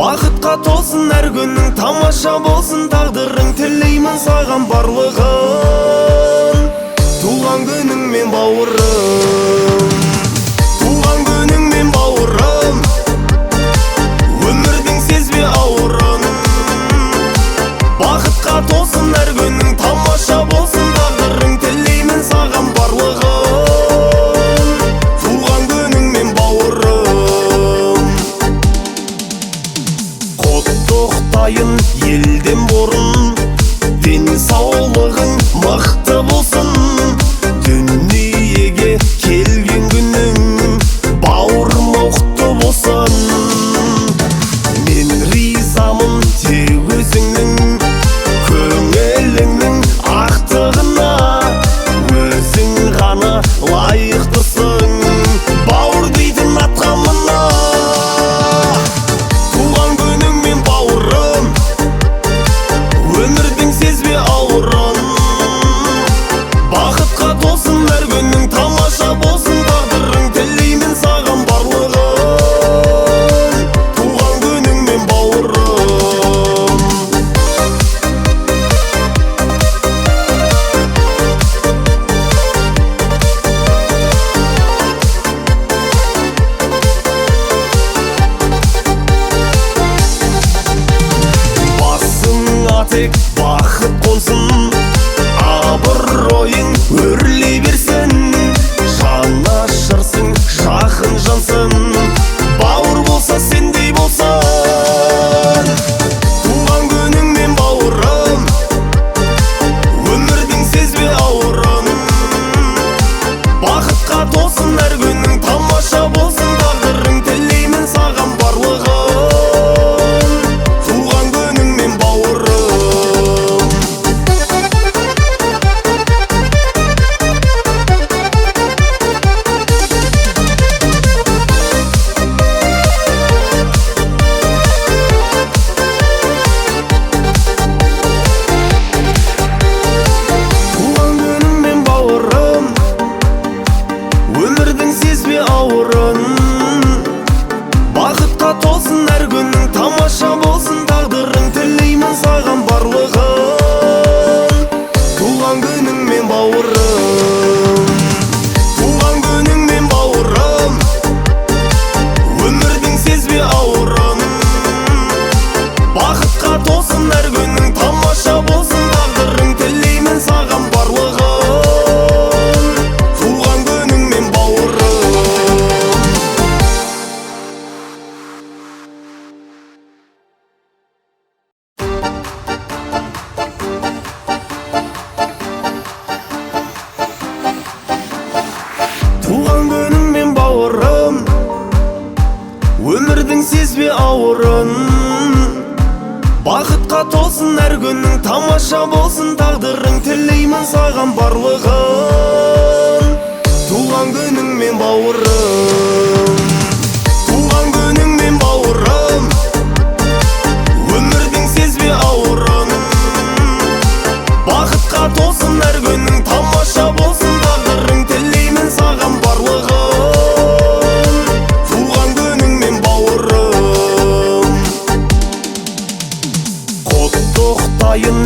Бақытқа толсын әр күнің, тамаша болсын тағдырың, тілеймін саған барлығын. Туған күніңмен бауырым, туған күніңмен бауырым, өмірдің сезбе ауырын. Бақытқа толсын әр күнің, тамаша болсын тағдырың, тілеймін саған барлығын. Туған күніңмен бауырым. Құттықтайын елден бұрын, денсаулығың мықты болсын. Дүниеге келген күнің бауырым құтты болсын. Мен ризамын тек өзіңнің көңіліңнің ақтығына, өзің ғана лайықтысың бауыр дейтін атқа мына. Туған күніңмен бауырым, өмірдің сезбе ауырын. Бақытқа толсын әр күнің, тамаша болсын тағдырың, тілеймін саған барлығын. Туған күніңмен бауырым. Басыңа тек бақыт қонсын, абыройың өрлей берсін. Жанашырсың, жақын жансың, бауыр болса сендей болсын. Туған күніңмен бауырым, өмірдің сезбе ауырын. Бақытқа толсын әр күнің, тамаша болсын тағдырың, тілеймін саған барлығын. Туған күніңмен бауырым. Туған күніңмен бауырым, өмірдің сезбе ауырын. Бақытқа толсын әр күнің, тамаша болсын тағдырың, тілеймін саған барлығын. Туған күніңмен бауырым, туған күніңмен бауырым, өмірдің сезбе ауырын. Бақытқа толсын әр күнің, тамаша болсын тағдырың, тілеймін саған барлығын. Туған күніңмен бауырым. Туған күніңмен бауырым, өмірдің сезбе ауырын. Бақытқа толсын әр күнің, тамаша болсын тағдырың, тілеймін саған барлығын. Туған күніңмен бауырым, туған күніңмен бауырым, өмірдің сезбе ауырын. Бақытқа толсын әр күнің, тамаша болсын тағдырың, тілеймін саған барлығын. Туған күніңмен бауырым. Құттықтайын